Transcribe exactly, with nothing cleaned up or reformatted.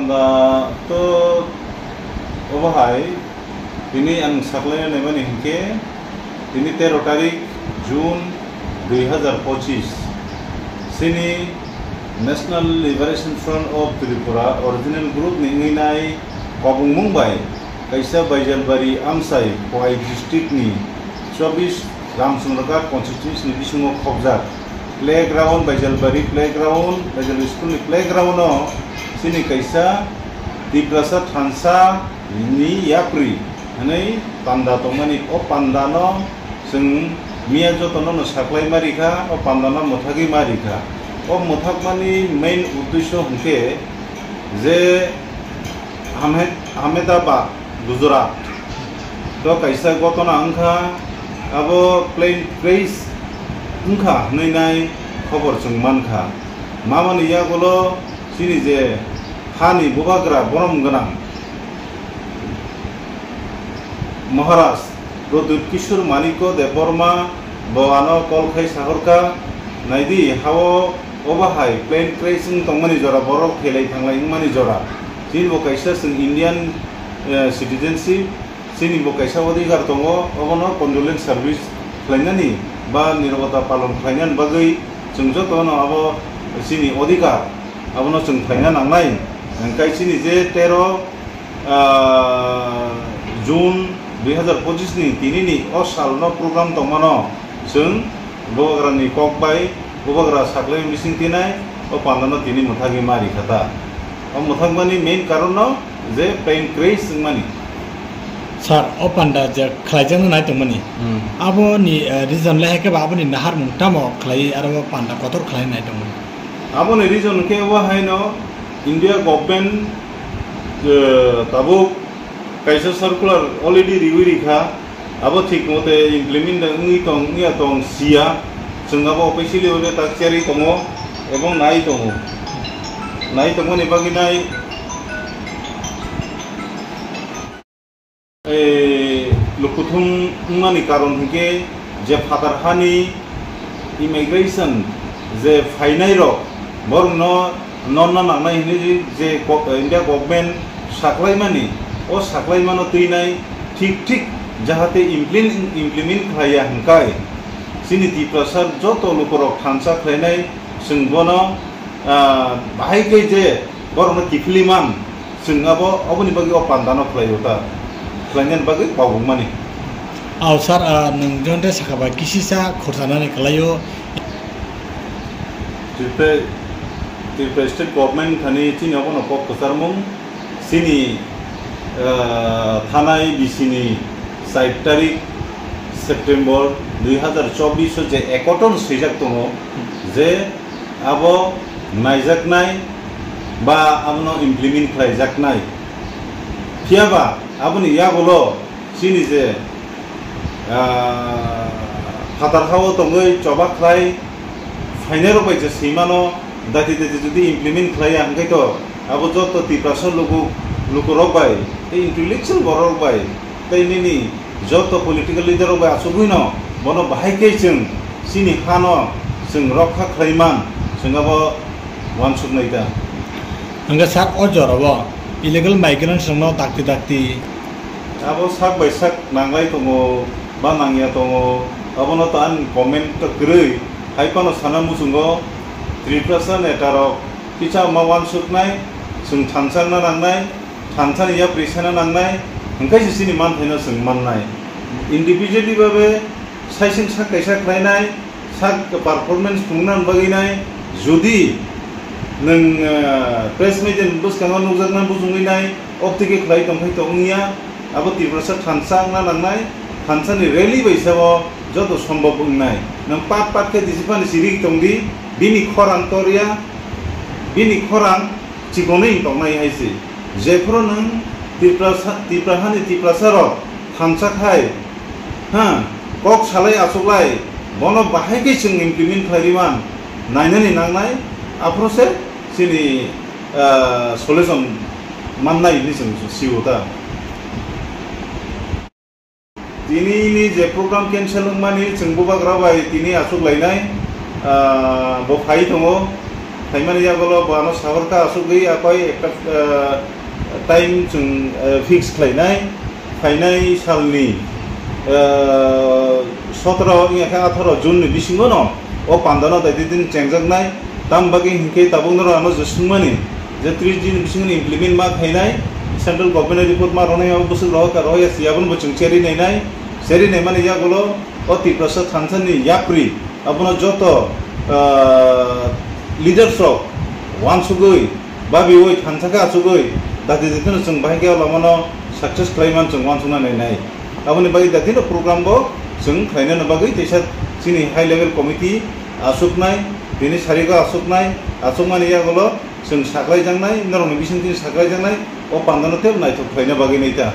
Da to obo hai tini ang saklaina naimani hinkhe tini tero tarik June dui hazar pochis chini National Liberation Front of Tripura original group ni wngwi nai kobongmung bai kaisa Baijalbari amchai Khowai district ni chobbish Ramchandraghat constituency ni bisingo khobjak playground, Baijalbari playground, Baijalbari school ni playground o chini kaisa Tiprasa thansa ni yapri hwnwi panda tongmani. O panda no chwng miya joto no saklai ma rikha, o panda no mwthagwi ma rikha. O mwthakmani main uddesho hwnkhe je Ahmed-, Ahmedabad, Gujarat to kaisa gotona wngkha, abo plane crash wngkha hwnwi nai khobor chwng mankha. Mamani yagulo chini je hani bubagra borom gwnang Maharaj Pradyut Kishore Manikya Debbarma bo ano call khai sahorkha, naidi hao obo hai plane crash wng tongmani jora, borok phelai thanglai wngmani jora. Chini bo kaisa chwng Indian, eh, citizenship, chini bo kaisa odhikar tongo, obono condolence service khlainani ba nirobota palon khlainani bagwi chwng jotono abo chini odhikar, abono chwng khlaina nangnai. Hwnkhe chini je tero ah, June dui hazar pochis ni tini ni o sal no program tongmano chwng bubagra ni kok bai bubagra saklai bising tinai o panda no tini mwthagwi ma rikha ta. O mwthakmani main karon no je plane crash wngmani. Sir, o panda je khlaijakna nai tongmani, Hmm. Aboni, eh, reason le hai khe ba aboni naharmung tamo khlai aro o panda kotor khlai nai tongmani? Aboni reason khe o haino India government, eh, tabuk kaisa circular already riwi rikha, abo thik mote implement wngwi tong, wngya tong siya, chwng abo officially ore tak cherwi tongo, ebong nai tongo, nai tongmani bagwi nai. Eh, lukuthum wngmani karon hinkhe je phatar hani immigration je phainai rok borokno norna nangnai hinwi je go-, India government saklaimani, o saklaimano twinai thik thik jahate implement, implement khlaiya hinkai chini Tiprasa joto lukurok thansa khlainai chwng bono, ah, bahai khe je borokno kiphilwi man. Chwng abo, oboni bagwi o pandano khlaio ta, khlainani bagwi kobongmani. Aw, sir, ah, nwng jante saka bai kisisa khursanani khlaio. Tripura, Tripura State Government thani chini obono kok kwcharmung, chini, ah, thanai bisini char tarik September dui hazar chobbish o je ekoton swijak tongo, je abo naijaknai ba abono implement khlaijaknai. Phiyaba aboni yagulo chini je, ah, phatar hao tongwi choba khlai phainai rok bai je swimano daiti daiti jodi implement khlaiya hwnkhe to abo joto Tiprasa luku, lukurok bai tei intellectual borok bai tei nini joto political leader rok bai achugwi no bono bahai khe chwng chini hano chwng rokha khlai man, chwng abo uansuk nai ta. Hwnkhe sir, o jorao illegal migrants rokno dakti dakti. Abo sak bai sak nanglai tongo ba nangya tongo, abono to ang comment to kwrwi hai phano sana muchungo. Tiprasa neta rok kisa ma uansuk nai, chwng thansa wngna nangnai. Thansa ni yapri sana nangnai, hwnkhe se chini manthaino chwng mannai. Individually babe saising sak kaisa khlainai, sak performance phunukna bagwi nai, jodi nwng, eh, press media ni bwskango nukjakna bujungwi nai, optike khlai tongkhai to wngya, abo Tiprasa thansa wngna nangnai, thansa ni rally bai sabo joto sombhob wngnai. Nwng pat pat khe disiphani siri tongdi, bini khorang torya, bini khorang chikonwi tongmani hai se. Jephuru nwng Tiprasa, Tipra hani Tiprasa rok thansa khai, ha, kok salai achuklai, bono bahai khe chwng implement khlai man nainani nangnai, aphuru se chini, ah, solution mannai hinwi chwng sio ta. Tini ni je program cancel wngmani chwng bubagra bai tini achuk lainai, ah, bo phai tongo. Phaimani yagulo bo ano sahorkha asugwi akoi ekta, ah, time chwng, ah, fix khlainai, phainai salni, ah, sotoro wngya khe atharo June ni bisingo no o pandano daitwi din chengjaknai. Tam bagwi hinkhe tabuk norok ano je swngmani je tris din bisingo implement ma khainai, central government report ma rwnai, abo bwswk rohor kha rohor ya si, abono bo chwng cherwi nainai. Cherwi naimani yagulo o Tiprasa thansani yapri abono joto, ah, leaders rok wansugwi, babiwi, thansa khe achugwi, dati dati no chwng bahai khe o lamano success khlai man chwng wansukna nainai. Aboni bagwi dati no program bo chwng khlainani bagwi teisa chini high level committee achuknai, bini sarigo achuknai, achukmani yagulo chwng saklaijaknai, norokni bising chini saklaijaknai, o pandano tei naithok khlaina bagwi naita.